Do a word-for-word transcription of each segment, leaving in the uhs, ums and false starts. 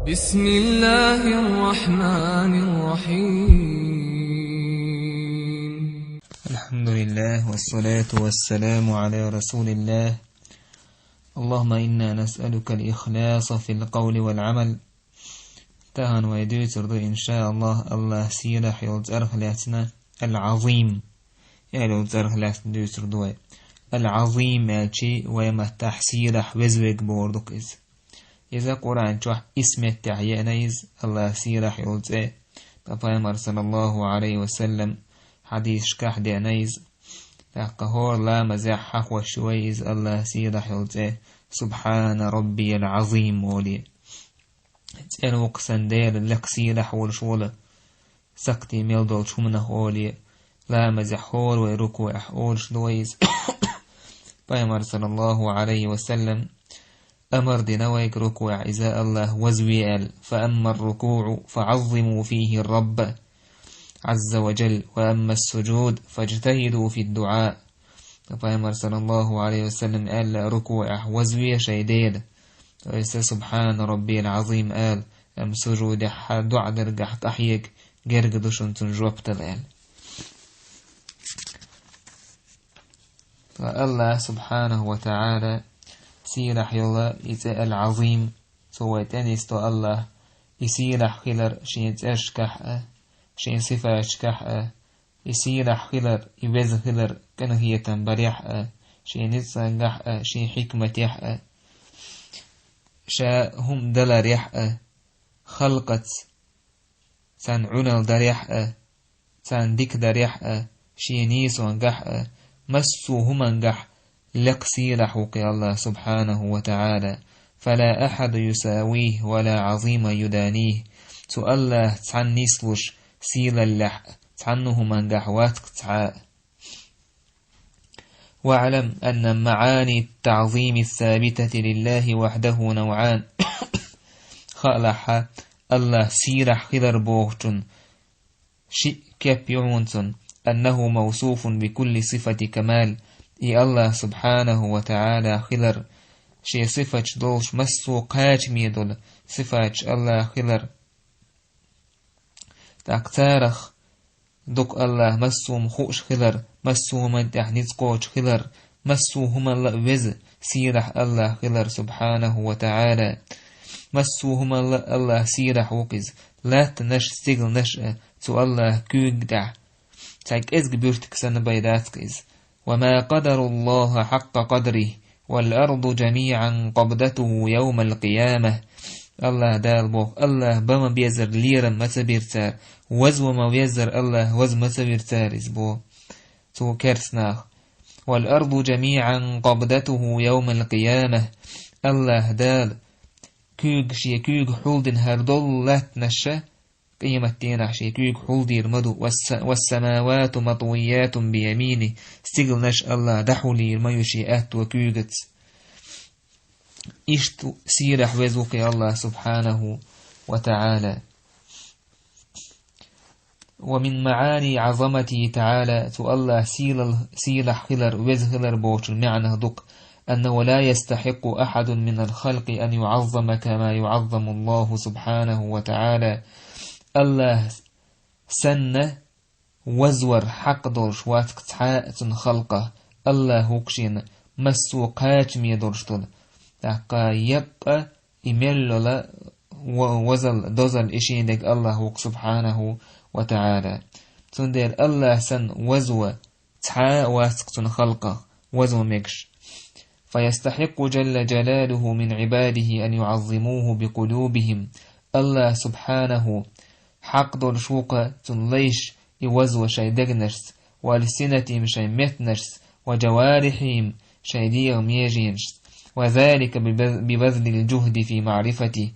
بسم الله الرحمن الرحيم. الحمد لله والصلاة والسلام على رسول الله. اللهم إنا نسألك الإخلاص في القول والعمل. Тахана вай дуьйцур ду, иншааллахӀ, АллахӀ сийлахь йолу цӀарах лаьцна, Ал-Ӏазим аьлла йолу цӀарах лаьцна дуьйцур ду вай. Ал-Ӏазим аьлчи вай маттахь сийлахь, веза верг бохург ду-кх иза. Иза Къуръан чохь исс меттехь еана иза, АллахӀ сийлахь йолу цӀе. Ткъа Пайхамар, саллаллаху Ӏалайхи ва саллам, хьадисашкахь деана иза. ТӀаккха хӀора ламазехь хьахош ю вай иза, АллахӀ сийлахь йолу цӀе, Субхьана Раббиял Ӏазим олий. ЦӀена ву-кх сан Дела, лекха сийлахь волуш волу, сакхте мел долчу хӀуманах олий, ламазехь хӀора вай рукуӀехь олуш ду вай иза. Пайхамар, саллаллаху Ӏалайхи ва саллам, амар дина вайга рукуӀехь иза АллахӀ вазве аьлла: «فأما الركوع فعظموا فيه الرب عز وجل، وأما السجود فاجتهدوا في الدعاء». Пайхамар, саллаллаху Ӏалайхи ва саллам, аьлла: «РукуӀехь вазве шайн Дела». То есть, «Субхьана Раббиял Ӏазим» ала, амма сужудехь, хьан доӀа даргахь къахьега, герга ду шуна цунна жоп дала аьлла. Ткъа АллахӀ, субхьанаху ва таӀала, сийлахь йолу и цӀе Ал-Ӏазим, цо вай тӀенисдо АллахӀ, и сийлахь хилар шен цӀерашкахь а, шен сифаташкахь а, и сийлахь хилар, и веза хилар къинхетам барехь а, шен ницкъангахь а, шен хьикматехь а, ша хӀума даларехь а, халкъаца царна Ӏуналла дарехь а, царна дика дарехь а, шен нийсонгахь а, массо а хӀумангахь лекха сийлахь ву-кх и АллахӀ, субхьанаху ва таӀала. «فلا أحد يساويه ولا عظيما يدانيه». Цу АллахӀца цхьаьна нислуш сийлаллехь а, цхьанна хӀумангахь вац-кх цхьа а. «واعلم أن معاني التعظيم الثابتة لله وحده نوعان». Хаалахь хьан, АллахӀ сийлахь хилар бохучун шиъ кеп ю хьуна цунна: «أنه موصوف بكل صفة كمال». И АллахӀ, субхьанаху ва таӀала, хилар, шен сифаташ долуш, массо а кхачаме долу сифаташ АллахӀ хилар. ТӀаккха царах дукха АллахӀ массо а хӀума хууш хилар, массо а хӀуманна тӀехь ницкъ кхочуш хилар, массо а хӀуманал а веза, сийлахь АллахӀ хилар, субхьанаху ва таӀала. Массо а хӀуманал а АллахӀ сийлахь ву-кх иза, латтанаш а, стигланаш а цу АллахӀ куьйга тӀехь цхьа кӀезга буьртиг санна бен дац-кх иза. «وما قدروا الله حق قدره والأرض جميعا قبضته يوم القيامة». АллахӀ Дала боху, АллахӀ бан ма беззара лерам ма ца бира цара, ваза ван ма веззара АллахӀ ваза ма ца вира цара, иза боху цу керстанаха. «والأرض جميعا قبضته يوم القيامة». АллахӀ Дала куьйга, шен куьйга хьулдина хӀара долу латтанаш а къематдийнахь шен куьйга хьулдийр ма ду. «والس-, والسماوات مطويات بيمينه». Стигланаш АллахӀ дӀахьулйийр ма ю шен аьтту куьйгаца. Иштта сийлахь, веза ву-кх и АллахӀ, субхьанаху ва таӀала. «ومن معاني عظمته تعالى», цу АллахӀ сийлал-, сийлахь хилар, веза хилар бохучун маьӀнах ду-кх: «أنه لا يستحق أحد من الخلق أن يعظم كما يعظم الله سبحانه وتعالى». АллахӀ санна вазвар хьакъ долуш вац-кх цхьа а цуьнан халкъах, АллахӀ ву-кх шена массо а кхачаме долуш долу. ТӀаккха яккъа и мел йолу ва-, вазал, дозал и шен дерг АллахӀ ву-кх, субхьанаху ва таӀала. Цундела АллахӀ санна ваза ван цхьа а вац-кх цуьнан халкъах ваза ван мегаш. «فيستحق جل جلاله من عباده أن يعظموه بقلوبهم». АллахӀ, субхьанаху, хьакъ долуш ву-кх цуьнан лайша и ваза ван шайн дегнашца, «وألسنتهم», шайн меттанашца, «وجوارحهم», шайн дегӀан меженашца, «وذلك ببذ-, ببذل الجهد في معرفته».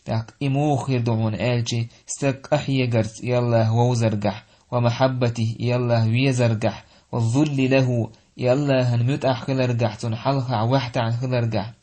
ТӀаккха и муха хир ду хьуна аьлча, стаг къахьегарца и АллахӀ вовзаргахь, «ومحبته», и АллахӀ везаргахь, «والذل له», и АллахӀан муьтӀахь хиларгахь, цунна хьалхахь ваьхьтаьӀна хиларгахь,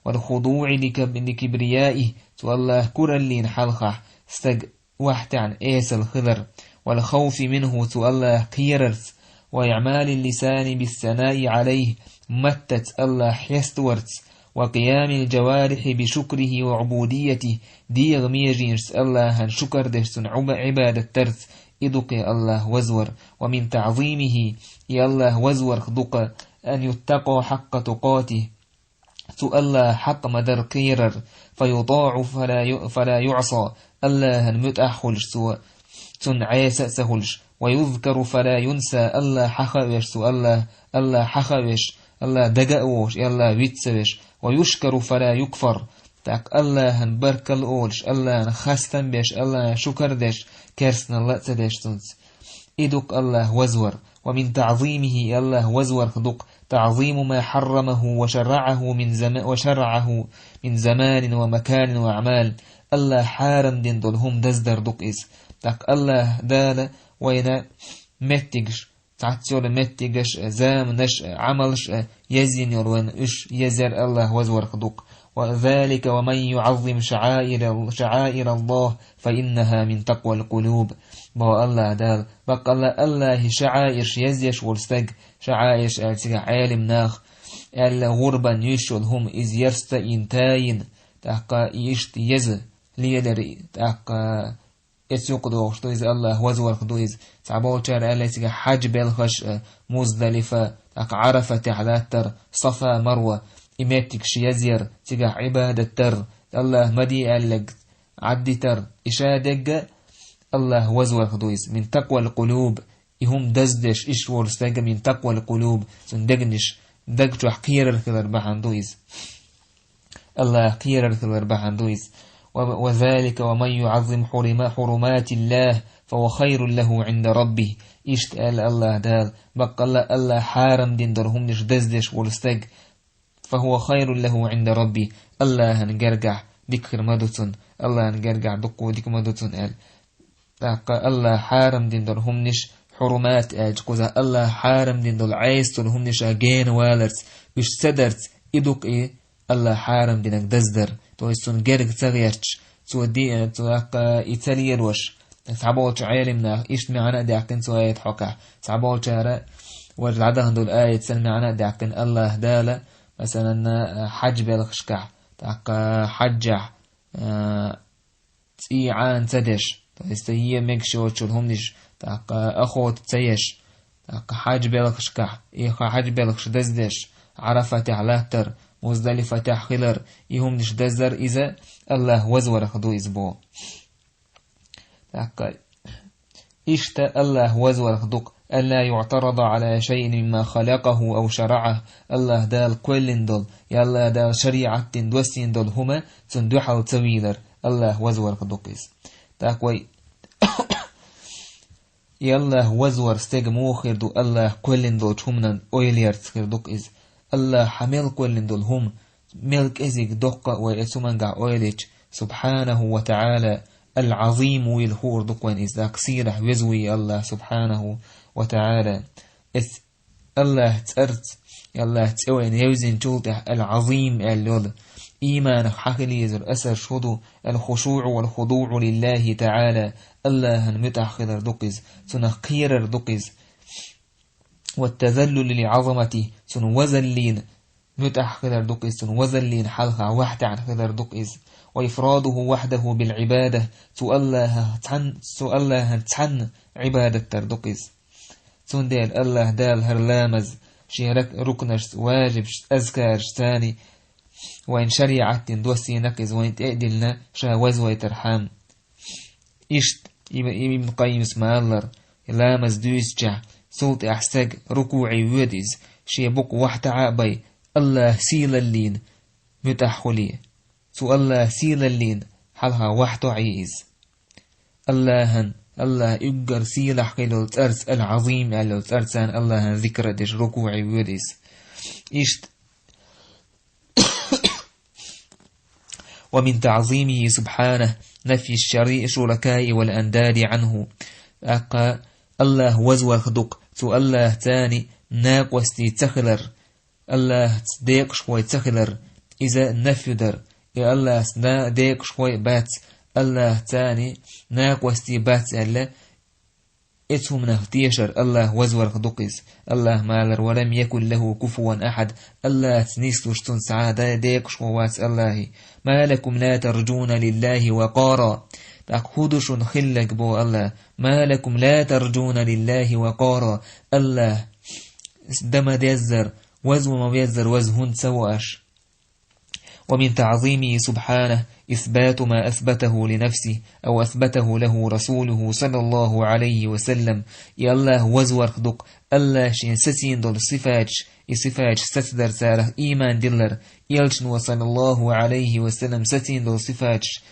«والخضوع لكب-, لكبريائه», цу АллахӀан кураллина хьалхахь стаг ваьхьтаьӀна, эсала хилар, «والخوف منه», цу АллахӀах кхерарца, «وإعمال اللسان بالثناء عليه», маттаца АллахӀ хеставарца, وقيام الجوارح بشكره وعبوديته, дегӀа меженашца АллахӀан шукар деш, цунна Ӏуба-, Ӏибадат дарца, и ду-кх Аллахь вазвар. ومن تعظيمه, и Аллахь вазварх ду-кх, أن يتقى حق تقاته, цу Аллахь хьакъ ма-дарра кхерар, فيطاع فلا ي-, فلا يعصى, АллахӀан муьтӀахь а хуьлуш цо, цунна Ӏеса а ца хуьлуш, ويذكر فلا ينسى, Аллахь хьаха а веш цо, Аллахь, Аллахь хьаха а веш, Аллахь дага а вогӀуш, и Аллахь виц ца веш, ويشكر فلا يكفر, тӀаккха АллахӀан баркалла олуш, АллахӀан хастам беш, АллахӀан шукар деш, керстаналла а ца деш цунца. И ду-кх Аллахь вазвар. ومن تعظيمه, и Аллахь вазварх ду-кх, تعظيم ما حرمه وشرعه من زم-, وشرعه من زمان ومكان وأعمال, Аллахь хьарам дина долу хӀума даздар ду-кх иза. ТӀаккха Аллахь Дала вайна меттигаш, цхьацца йолу меттигаш а, заманаш а, Ӏамалш а езйина йолу вайна уьш езъяр Аллахь вазварх ду-кх. وذلك ومن يعظم شعائر، شعائر الله فإنها من تقوى القلوب. Боху Аллахь Дала, баккъалла Аллахьан шаӀаирш езъеш волу стаг, шаӀаирш аьлла цигахь Ӏелам наха аьлла, гӀурбан юьйш йолу хӀума иза ярста йина, тайина, тӀаккха и иштта еза лелар, тӀаккха эцу юкъа догӀуш ду иза, Аллахь вазварх ду иза. Цхьаболчара аьлла цигахь хьаьж белхаш а, Муздалифа, тӀаккха Ӏарафатехь латтар, Сафа, Марва, и меттигаш езъяр, цигахь Ӏибадат дар, Аллахь ма де аьлларг Ӏаддитар, и ша дерг а Аллахь вазварх ду иза. من تقوى القلوب, и хӀума даздеш, иштта волу стаг а من تقوى القلوب, цуьнан дегнаш, даг чохь кхерар хилар бахьана ду иза. Аллахь кхерар хилар бахьана ду иза. و-, وذلك ومن يعظم حرم-، حرمات الله فهو خير له عند ربه. Иштта аьлла Аллахь Дала, баккъалла Аллахь хьарам дина долу хӀуманаш даздеш волу стаг, فهو خير له عند ربه, Аллахьан гергахь дика хир ма ду цунна, Аллахьан гергахь дуккха дика ма ду цунна аьлла. ТӀаккха Аллахь хьарам дина долу хӀуманаш, хьурумат аьлча кхузахь, Аллахь хьарам дина долу Ӏеса долу хӀуманаш а гена валарца, уьш ца дарца, и ду-кх и Аллахь хьарам динарг даздар, то есть цунна герга ца гӀерташ, цо ди-, цо тӀаккха и ца лелош. Цхьаболчу Ӏелам наха иштта маьӀна а даьккхина цу аят хьокхахь. Цхьаболчара важа дӀадахана долу аят санна маьӀна а даьккхина, Аллахь Дала, масалан, хьаьж белхашкахь, тӀаккха хьаьжехь, а, цӀий Ӏана ца деш, то есть е мегаш йоцчул хӀуманаш, тӀаккха охота ца еш, тӀаккха хьаьж белхашкахь, и хьаьж белхаш даздеш, Ӏарафатехь латтар, Муздалифатехь хилар, и хӀуманаш даздар иза Аллахь вазварх ду иза боху. ТӀаккха иштта Аллахь вазварх ду-кх, ألا يعترض على شيء مما خلقه أو شرعه, Аллахь Дала кхоьллина долу, я Аллахь Дала шариӀат дина доссийна долу хӀума цунна дуьхьал ца вийлар, Аллахь вазварх ду-кх иза. ТӀаккха вай, и Аллахь вазвар стеган муха хир ду, Аллахь кхоьллина долчу хӀуманан ойла ярца хир ду-кх иза. Аллахь хьан мел кхоьллина долу хӀума, мел кӀезиг доккха а вай эцу хӀумангахь ойла йича, سبحانه وتعالى, العظيم вуйла хуур ду-кх вайн иза, даккха сийлахь веза ву и Аллахь, سبحانه وتعالى. Эс Аллахь цӀарца, Аллахь цӀе вайна евзинчул тӀаьхьа العظيم аьлла йолу, ийманах хьан хила езар асар шу ду, الخشوع والخضوع لله تعالى, Аллахьан муьтӀахь хилар ду-кх иза, цунах кхерар ду-кх иза. والتذلل لعظمته, цунна вазаллина муьтӀахь хилар ду-кх иза, цунна вазаллина хьалха вахьтаьӀна хилар ду-кх иза. وإفراده وحده بالعبادة, цу Аллахьах цхьанна, цу Аллахьан цхьанна Ӏибадат дар ду-кх иза. Цундела Аллахь Дала хӀара ламаз, шен рак-, рукнашца, важибашца, азкарашца царний, вайн шариӀат дина доссийна-кх иза, вайн тӀе а диллина, ша вазвайтархьама. Иштта Иб-, Ибн Къаййимас ма-аллара, ламаз дуьйцучехь, цул тӀаьхьа стаг рукуӀе воьду иза, шен букъ вахьтаӀа а бай, Аллахь сийлаллина муьтӀахь хуьлий. Цу Аллахь сийлаллина хьалха вахьтохьий иза. Аллахьан, Аллахь уггар сийлахь хилла йолу цӀарца, العظيم аьлла йолу цӀарца Аллахьан зикр а деш, рукуӀе воьду иза. Иштта ومن تعظيمه سبحانه نفي الشري-، الشركاء والأنداد عنه. ТӀаккха Аллахь вазварх ду-кх, цу Аллахьца царний накъостий ца хилар, Аллахьца декъашхой ца хилар, иза нафью дар, и Аллахьца на-, декъашхой а бац, Аллахьца царний накъостий бац аьлла, Эцу хӀуманах тешар АллахӀ вазварх ду-кх иза. АллахӀа ма аллара: «ولم يكن له كفوا أحد». АллахӀаца нислуш цунна цхьа а де-, декъашхо вац АллахӀ. «ما لكم لا ترجون لله وقارا». ТӀаккха хӀун ду шуна хилларг, боху АллахӀа? «ما لكم لا ترجون لله وقارا». АллахӀа дан ма деззара, вазван ма веззара ваза хӀунда ца во аша? «ومن تعظيمه سبحانه إثبات ما أثبته لنفسه أو أثبته له رسوله صلى الله عليه وسلم». И АллахӀ вазварх ду-кх, АллахӀа шен сацийна долу сифаташ, и сифаташ сацадар, царах ийман диллар, элчано, саллаллаху Ӏалайхи ва саллам, сацийна долу сифаташ,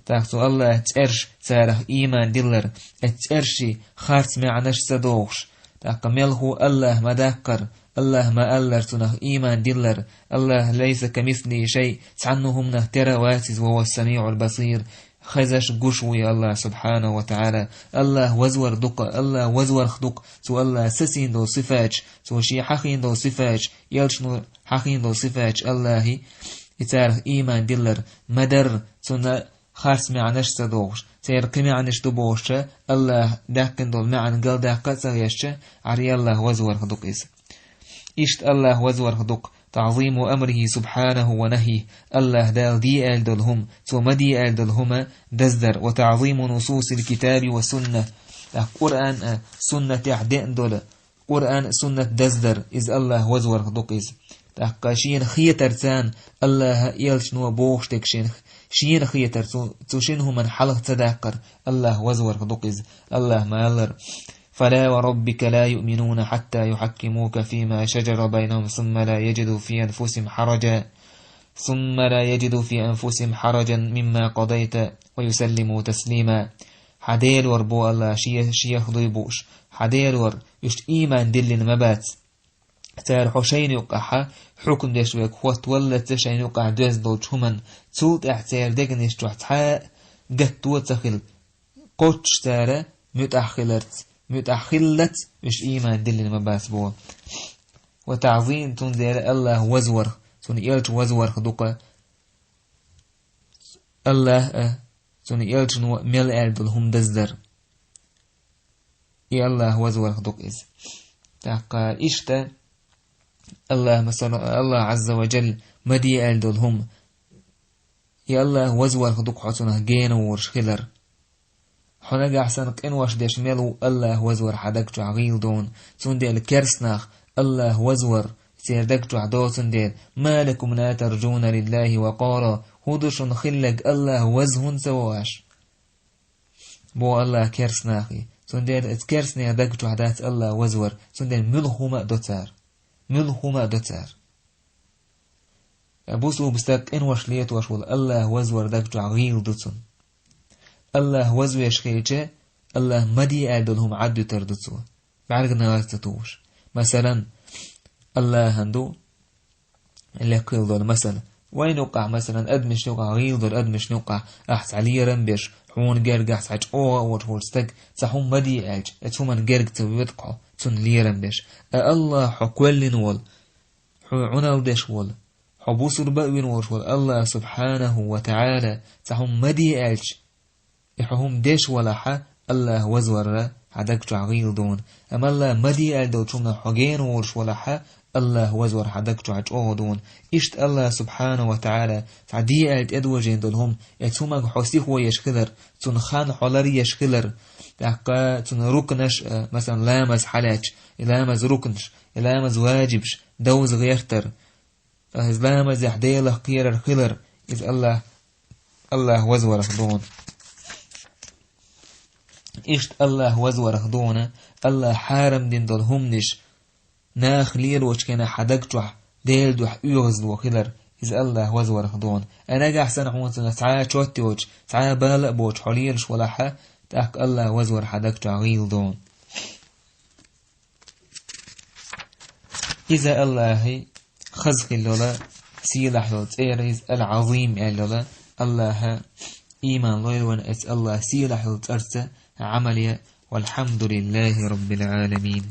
тӀаккха цу АллахӀа цӀераш, царах ийман диллар, оцу цӀерший харц маьӀнаш ца дохуш, тӀаккха мелхо АллахӀ ма даккхара, АллахӀа ма аллара цунах ийман диллар, АллахӀ, «ليس كمثله شيء», цхьанна хӀуманах тера а вац иза, «وهو السميع البصير», хезаш, гуш ву и АллахӀ субхьанаху ва таӀала. АллахӀ вазвар ду-кх, АллахӀ вазварх ду-кх, цу АллахӀа сацийна долу сифаташ, цо шен хьахийна долу сифаташ, элчано хьахийна долу сифаташ АллахӀан, и царах ийман диллар, ма дарра, цунна харц маьӀнаш ца дохуш, церан кхин маьӀнаш ду бохуш, АллахӀа даьккхина долу маьӀна галдаккха а ца гӀерташ, Ӏарий АллахӀ вазварх ду-кх иза. Иштта АллахӀ вазварх ду-кх, تعظيم أمره سبحانه ونهيه, АллахӀа Дала де аьлла долу хӀума, Цо ма де аьлла долу хӀума даздар, وتعظيم نصوص الكتاب والسنة, тӀаккха Къуръан а, суннатехь деана долу, Къуръан а, суннат даздар, иза АллахӀ вазварх ду-кх иза. ТӀаккха шена хетарца, АллахӀа а, элчано а бохуш дерг шена, шена хетар, цу, цу шина хӀуманна хьалха ца даккхар, АллахӀ вазварх ду-кх иза. АллахӀа ма аллара: «فلا وربك لا يؤمنون حتى يحكموك فيما شجر بينهم ثم لا يجدوا في أنفسهم حرجا، ثم لا يجدوا في أنفسهم حرجا مما قضيت ويسلموا تسليما». Хьан Делора, боху АллахӀа, шен, шен хьехам дуй бууш, хьан Делора, уьш ийман диллина ма бац. Цара хьо шайна юккъехь хьукам деш верг хӀоттаваллалц шайна юккъехь доьзна долчу хӀуманна, цул тӀаьхьа церан дегнаш чохь цхьа а гатто а ца хилла, кхоччуш цара муьтӀахь хиларца, муьтӀахь хиллалц уьш ийман диллина ма бац, боху. وتعظيم, цундела АллахӀ вазварх, Цуьнан элча вазварх ду-кх, АллахӀа а, Цуьнан элчано а мел аьлла долу хӀума даздар, и АллахӀ вазварх ду-кх иза. ТӀаккха иштта АллахӀа, масала, АллахӀа Ӏазза ва Джалла ма де аьлла долу хӀума, и АллахӀ вазварх ду-кх хьо цунах гена волуш хилар. Хьо нагахь санна къинош деш мел ву, АллахӀ вазвар хьан даг чохь гӀийла дуна, цундела керстанах АллахӀ вазвар церан даг чохь доцун дела: «ما لكم لا ترجون لله وقارا», хӀун ду шуна хилларг, АллахӀ ваза хӀунда ца во аша? Боху АллахӀа керстанахе. Цундела оцу керстанех даг чохь дац АллахӀ вазвар, цундела муьлхха хӀума а до цара. Муьлхха хӀума а до цара. Бусулба стаг къинош летош волу, АллахӀ вазвар даг чохь гӀийла ду цунна. АллахӀ вазвеш хилча, АллахӀа ма де аьлла долу хӀума Ӏаддуьтур ду цо, бӀаьрганаш ца тухуш. Масалан, АллахӀан ду, лекха хила долу масал, вайна юккъехь, масалан, адамашна юккъехь, гӀийла долу адамашна юккъехь, ахь цхьа лерам беш, хьуна гергахь цхьа чӀогӀа а воцуш волу стаг цхьа хӀума ма де аьлча, оцу хӀуманна герга ца воьду-кх хьо, цунна лерам беш. А АллахӀ, хьо кхоьллина волу, хьо Ӏуналла деш волу, хьо бусулба а вина волуш волу АллахӀ субхьанаху ва таӀала цхьа хӀума ма де аьлча, и хьо хӀума деш валахьа, АллахӀ вазвар хьан даг чохь гӀийла дуна. Амма АллахӀа ма де аьлла долчу хӀуманах хьо гена волуш валахьа, АллахӀ вазвар хьан даг чохь чӀогӀа дуна. Иштта АллахӀ субхьанаху ва таӀала цхьа де аьлла тӀедожийна долу хӀума, оцу хӀуманга хьо сихо еш хилар, цунна хан хьо лар еш хилар, тӀаккха цунна рукнаш а, масалан, ламаз хьалаьцча, и ламаз рукнаш, и ламаз важибаш довза гӀертар, иза ламазехь Делах кхерар хилар, иза АллахӀ, АллахӀ вазварх дуна. Иштта АллахӀ вазварх дуна, АллахӀа хьарам дина долу хӀуманаш наха лелочу хенахь хьан даг чохь Делан дуьхьа оьгӀазло хилар, иза АллахӀ вазварх дуна. А нагахь санна хьуна цунах цхьа а чот йоцуш, цхьа а бала а боцуш хьо лелаш валахьа, тӀаккха АллахӀ вазвар хьан даг чохь гӀийла дуна. Иза АллахӀан хаза хила йолу, сийлахь йолу цӀера иза, Ал-Ӏазим аьлла йолу, АллахӀа ийман лойла вайн оцу АллахӀан сийлахь йолу цӀарца Ӏамал ян. والحمد لله رب العالمين.